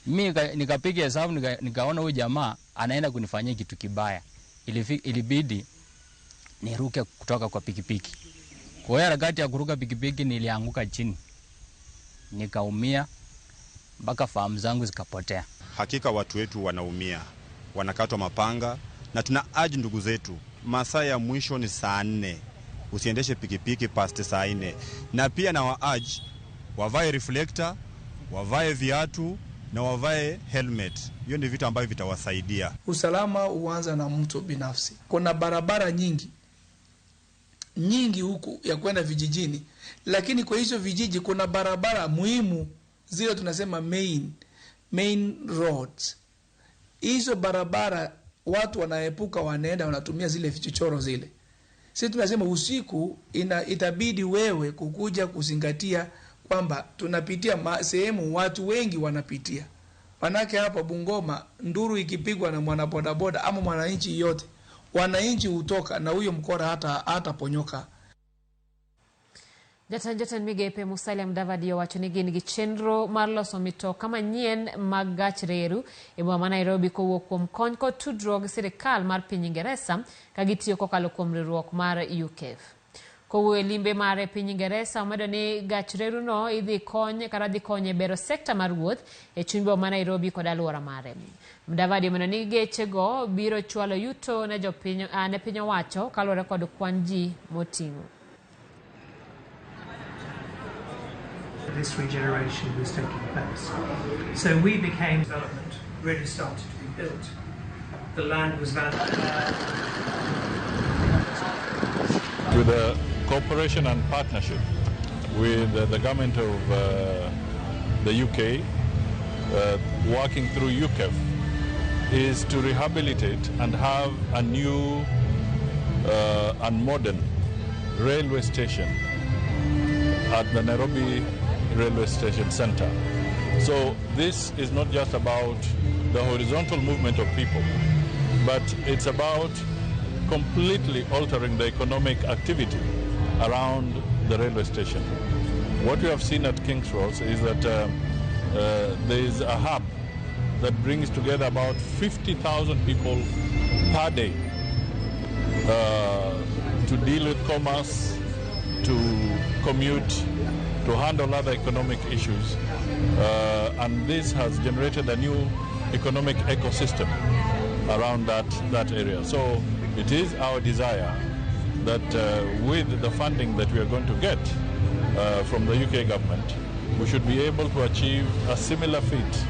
Mimi nikapiga hesabu, nikaona huyu jamaa anaenda kunifanyia kitu kibaya. Ilibidi niruke kutoka kwa pikipiki. Kwa hiyo harakati ya kuruka pikipiki nilianguka chini, nikaumia mpaka fahamu zangu zikapotea. Hakika watu wetu wanaumia, wanakatwa mapanga, na tuna aji ndugu zetu, masaa ya mwisho ni saa 4, usiendeshe pikipiki past saa 4, na pia na waaji wavae reflector, wavae viatu na wavae helmet. Hiyo ni vitu ambavyo vitawasaidia. Usalama huanza na mtu binafsi. Kuna barabara nyingi nyingi huku ya kwenda vijijini, lakini kwa hizo vijiji kuna barabara muhimu, zile tunasema main roads. Hizo barabara watu wanaepuka, wanaenda wanatumia zile vichochoro zile. Sisi tunasema usiku itabidi wewe kukuja kuzingatia kwamba tunapitia sehemu watu wengi wanapitia. Manake hapa Bungoma nduru ikipigwa na mwanabodaboda ama mwananchi yote, wananchi hutoka na huyo mkora hata ponyoka. Jatend migepe Musalia Mudavadi owacho ni gin gi chenro mar loso mitoka manyien mag gach reru e boma ma Nairobi kowuok kuom kony kod tudruok gi sirikal mar piny Ingeresa ka gitiyo kokalo kuom riwruok mar UKEF. Kowuoyo e limbe mare e piny Ingeresa, omedo ni gach reruno idhi kony kata dhi konyo e bero sekta mar wuoth e chuny boma ma Nairobi kod alwora mare. Mudavadi omedo ni gechego biro chwalo yuto ne jopiny ne piny owacho kaluwore kod kwan ji moting'o. This regeneration was taking place. So we became development really started to be built. The land was valued. With the cooperation and partnership with the government of the UK, working through UKEF, is to rehabilitate and have a new and modern railway station at the Nairobi Railway Station Center. So this is not just about the horizontal movement of people, but it's about completely altering the economic activity around the railway station. What we have seen at King's Cross is that there is a hub that brings together about 50,000 people per day to deal with commerce, to commute, to handle other economic issues. And this has generated a new economic ecosystem around that area. So it is our desire that with the funding that we are going to get from the UK government, we should be able to achieve a similar feat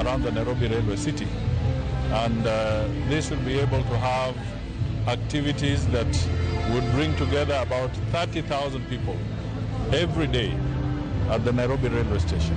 around the Nairobi Railway City. And this will be able to have activities that would bring together about 30,000 people every day at the Nairobi Railway Station.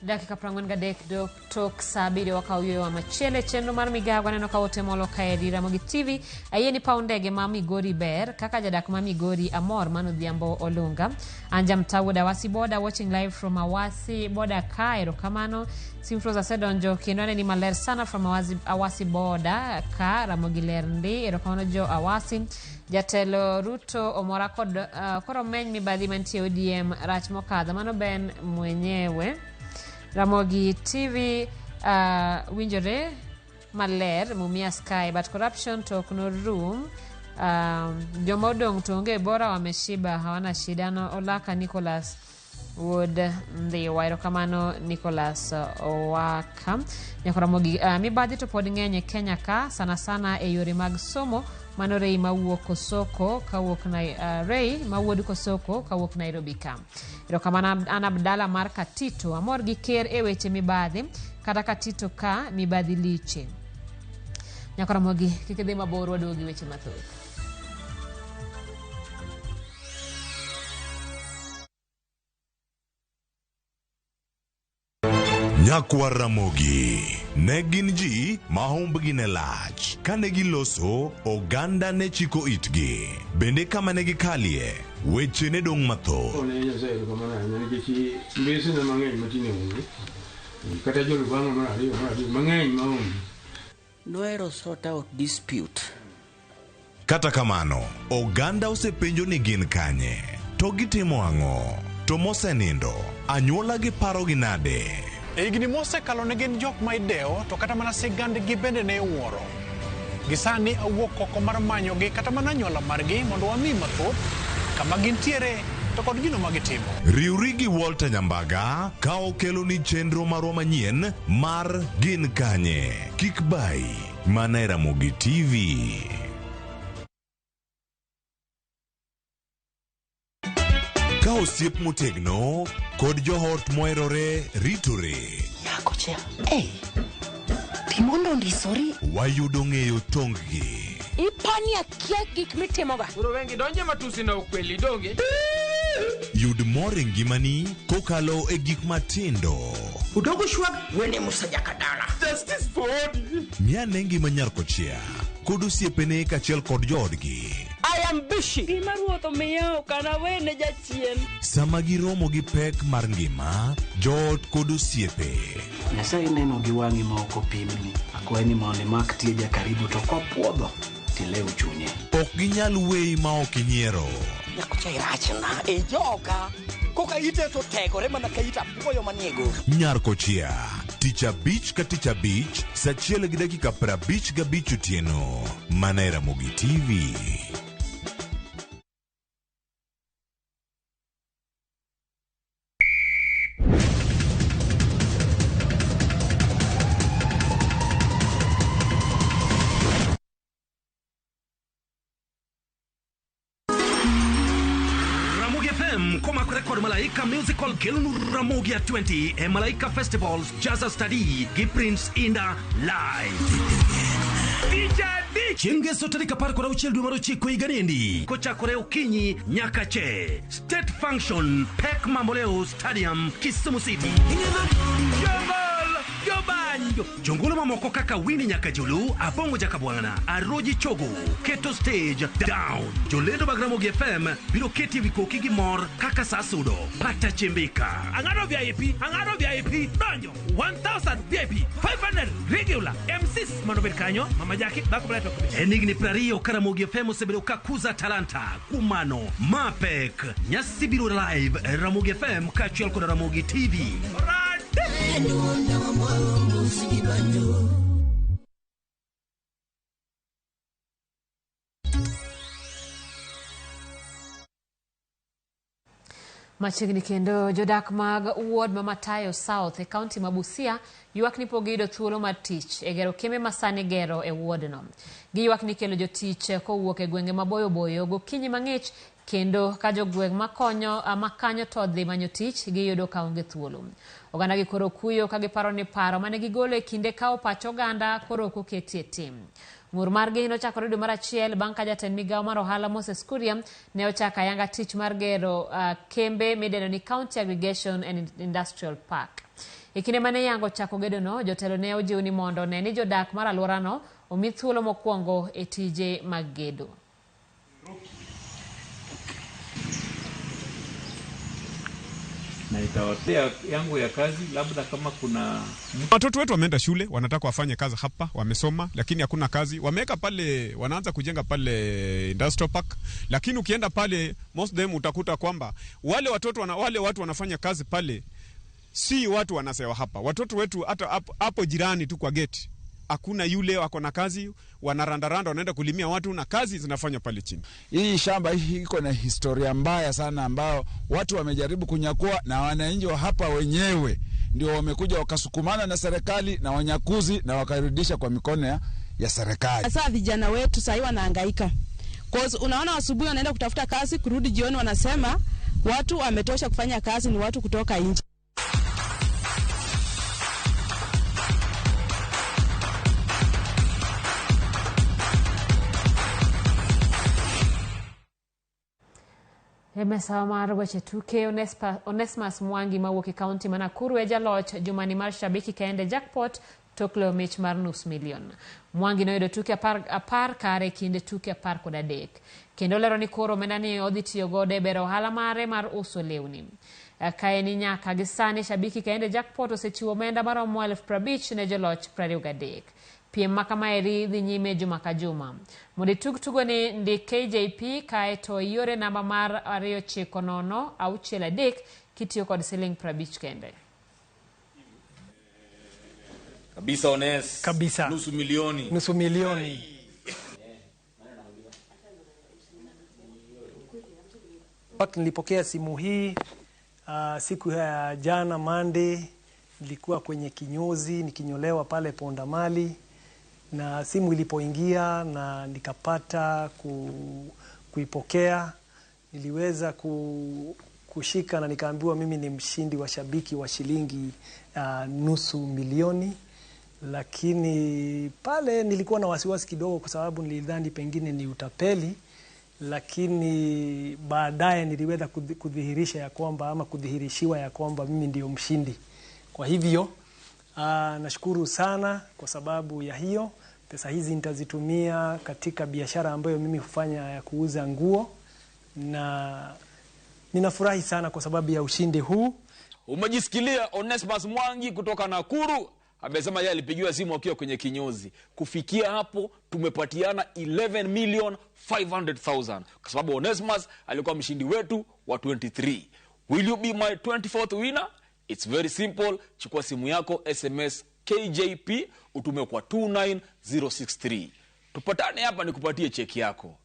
Dakika 43 tok saa 7 wakaw yueyo machielo e chenro mar migago. Aneno ka ote molo kaeri Ramogi TV. Ayie ni paw ndege ma Migori ber kaka jadak ma Migori amor mano Odhiambo Olunga. Anja Mtawu Awasi Boda watching live from Awasi Boda ka, erokamano. Simfros asedonjo kendo aneni maler sana from Awasi Boda ka, Ramogi ler ndi, erokamano jo Awasi. Jatelo Ruto omora kod koro meny mibadhi mantie ODM rach mokadho, mano Ben mwenyewe. Ramogi TV winjore maler Mumia Sky, but corruption to ok no room. Joma odong' to onge bora wameshiba hawana shida. No Olaka Nicholas Wuod Ndhiwa, erokamano Nicholas Owaka. Nyako Ramogi, mibadhi to pod ng'eny e Kenya ka, sana sana e yore mag somo. Mano Rei mawuok Kosoko kawuok Rei mawuod Kosoko kawuok Nairobi ka. Erokamano an Abdala mar Katito, amor gi ker e weche mibadhi, kata Katito ka mibadhi liche. Nyako Ramogi, kik idhi mabor, waduogo gi weche mathoth. Nyakwar Ramogi ne gin ji ma humbgi ne lach. Kane giloso, oganda ne chiko itgi. Bende kama ne gikalie, weche ne dong' mathoth. Ne Nyasaye erokamano ahinya nikech mbesena mang'eny matinde onge. Kata jolupano mar ariyo mar adek mang'eny maonge. Nohero sort out dispute. Kata kamano, oganda osepenjo ni gin kanye, to gitimo ang'o, to mosenindo, anyuola gi parogi nade? E higni mosekalo ne gin jok ma idewo to kata mana sigandgi bende ne iwuoro. Gisani awuok oko mar manyogi kata mana anyuola margi mondo wami mathoth kama gintiere to kod gino ma gitimo. Riwri gi Walter Nyambaga ka okeloni chenro marwa manyien mar Gin Kanye? Kik bayi mana e Ramogi TV. Ka osiep motegno kod joot moherore ritore. Nyako cha, hey, pi mondo ondisori. Wayudo ng'eyo tonggi. Ipani akia gik mitimoga. Koro wengi donje matusi na ukweli donge. Yud mor e ngimani kokalo e gik matindo. Udogo shwag wene Musa Jakadala. Justice for Odi. Ng'ane ngima nyar kochia kod osiepene kaachiel kod joodgi. I am busy. Gima ruoth omiya ok anawene jachien. Sama giromo gi pek mar ngima, joot kod osiepe. Nyasaye neno gi wang'i ma ok opimni. Akwayi ni mondo imak tieja karibu to kopuodho tilew chunye. Ok ginyal weyi ma ok inyiero. Nyakocha irachna e joka. Koka ite to tegore mana ka it apuoyo manie goro. Nyar kochia, tich abich ka tich abich, saa achiel gi dakika 55 otieno. Mana e Ramogi TV. Ramogi FM komakore kod Malaika Musical kelonu Ramogi at 20 e Malaika Festivals Jazza Study gi Prince Inda Live. Chieng' ngeso tarik 16 dwe mar ochiko higa niendi kochakore okinyi nyaka che State Function Pek Mamboleo Stadium Kisumu City. Jongol, jobanjo jongolo mamoko kaka Winnie Nyakajulu, Abongo Jakabwana, Aroji Chogo, keto stage down. Jolendo mag Ramogi FM biro keti ewi koki gi mor kaka sa sudo. Pata chimbika. Ang'ado VIP, ang'ado VIP, donjo 1000 VIP, 500 regular, MCs mondo obed kanyo, Mama Jackie, dhako maler to ok bi. En higni 20 ka Ramogi FM osebedo ka kuza talanta. Kuom mano, ma pek. Nyasi biro live e Ramogi FM kaachiel kod Ramogi TV. Machiegni kendo jodak mag ward ma Matayo South e kaunti ma Busia ywak ni pok giyudo thuolo mar tich e gero kembe ma sani gero e wardno. Giywak ni kelo jotich kowuok e gwenge maboyo boyo gokinyi mang'ich kendo ka jogweng' makonyo makanyo to dhi manyo tich giyudo ka onge thuolo. Oganda gi koro kuyo ka giparo ni paro mane gigolo e kinde kawo pach oganda koro ok oketie tim. Ng'ur margi nochakore dwe mar achiel bang' ka jatend migawo mar ohala Moses Kuria ne ochako ayanga tich mar gero kembe midendo ni County Aggregation and Industrial Park. E kinde mane iyango chako gedono, jotelo ne ojiw ni mondo one ni jodak mar alworano omi thuolo mokwongo e tije mag gedo. Na itawatea yangu ya kazi labda kama kuna Watoto wetu wameenda shule, wanataka wafanye kazi hapa, wamesoma lakini hakuna kazi. Wameweka pale, wanaanza kujenga pale industrial park, lakini ukienda pale most them utakuta kwamba wale watoto wale watu wanafanya kazi pale si watu wanasewa hapa. Watoto wetu hata hapo jirani tu kwa gate hakuna yule wako na kazi, wanarandaranda wanaenda kulimia watu na kazi zinafanywa pale chini. Hii shamba hii iko na historia mbaya sana ambao watu wamejaribu kunyakua, na wananchi wa hapa wenyewe ndio wamekuja wakasukumana na serikali na wanyakuzi na wakarudisha kwa mikono ya serikali. Sasa vijana wetu sasa wanahangaika. Cause unaona asubuhi wanaenda kutafuta kazi, kurudi jioni wanasema watu wametosha kufanya kazi ni watu kutoka nje. E mesa mar weche tuke, Onesmus Mwangi mawuok e kaunti ma Nakuru e jaloch jumani mar Shabiki Kende Jackpot tok loyo mich mar nus milion. Mwangi noyudo tuke 10 kare kinde tuke 13. Kendo lero ni koro omenda ni odhi tiyo godo e bero ohala mare mar uso lewni. Kae ni nyaka gi sani Shabiki Kende Jackpot osechiwo omenda maromo 50,000 ne joloch 23. Piem ma kamaeri dhi nyime juma ka juma. Mondo itug tugoni ndik KJP kae to iore namba mar 29063 kitiyo kod siling 50 kende. Kabisa Ones. Kabisa. Nusu milioni. Nusu milioni. Fact, nilipokea simu hii siku ya jana Monday, nilikuwa kwenye kinyozi nikinyolewa pale Pondamali, na simu ilipoingia na nikapata kuipokea, niliweza kushika na nikaambiwa mimi ni mshindi wa shabiki wa shilingi 500,000. Lakini pale nilikuwa na wasiwasi kidogo, kwa sababu nilidhani pengine ni utapeli, lakini baadaye niliweza kudhihirisha ya kwamba ama kudhihirishiwa ya kwamba mimi ndio mshindi. Kwa hivyo nashukuru sana kwa sababu ya hiyo. Pesa hizi nitazitumia katika biashara ambayo mimi hufanya ya kuuza nguo, na ninafurahi sana kwa sababu ya ushindi huu. Umejisikilia Onesmus Mwangi kutoka Nakuru amesema yeye alipigiwa simu akiwa kwenye kinyozi. Kufikia hapo tumepatiana 11,500,000 kwa sababu Onesmus alikuwa mshindi wetu wa 23. Will you be my 24th winner? It's very simple. Chukua simu yako, SMS KJP utume kwa 29063. Tupatane hapa nikupatie cheki yako.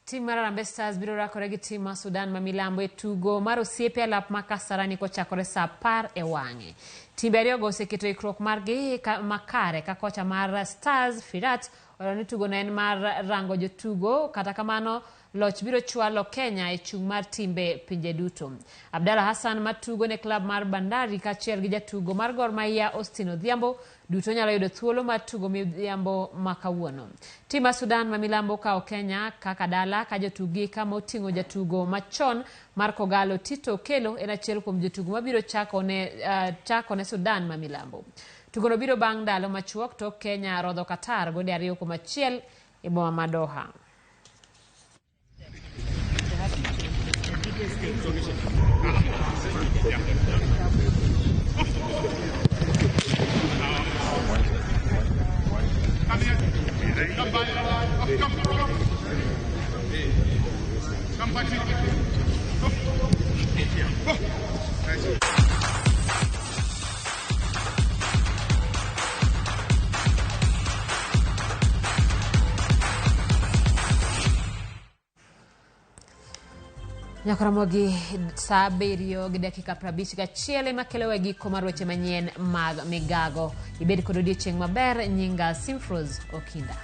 Tim mar Harambee Stars biro rakore gi tim mar Sudan ma milambo e tugo mar osiepe alap ma Kasarani kochakore saa 10 e wang'e. Timbe ariyogo oseketo ikruok margi makare ka kocha mar Stars Firat olero ni tugono en mar rango jotugo, kata kamano loch biro chwalo Kenya e chung' mar timbe pinje duto. Abdalla Hassan matugo ne klab mar Bandari kaachiel gi jatugo mar Gor Mahia Austin Odhiambo duto nyalo yudo thuolo mar tugo midhiambo ma kawuono. Tim mar Sudan ma milambo okawo Kenya kaka dala ka jotuggi kama oting'o jatugo machon mar Kogalo Tito Okello en achiel kuom jotugo mabiro chako ne Sudan ma milambo. Tugono biro bang' ndalo machuok tok Kenya rodho Qatar gonde 2-1 e boma ma Doha. Nyakoromogi saa 7 gi dakika 51 ema kelo e giko mar weche manyien mag migago. Ibed kod odiechieng' maber. Nyinga Simfros Okinda.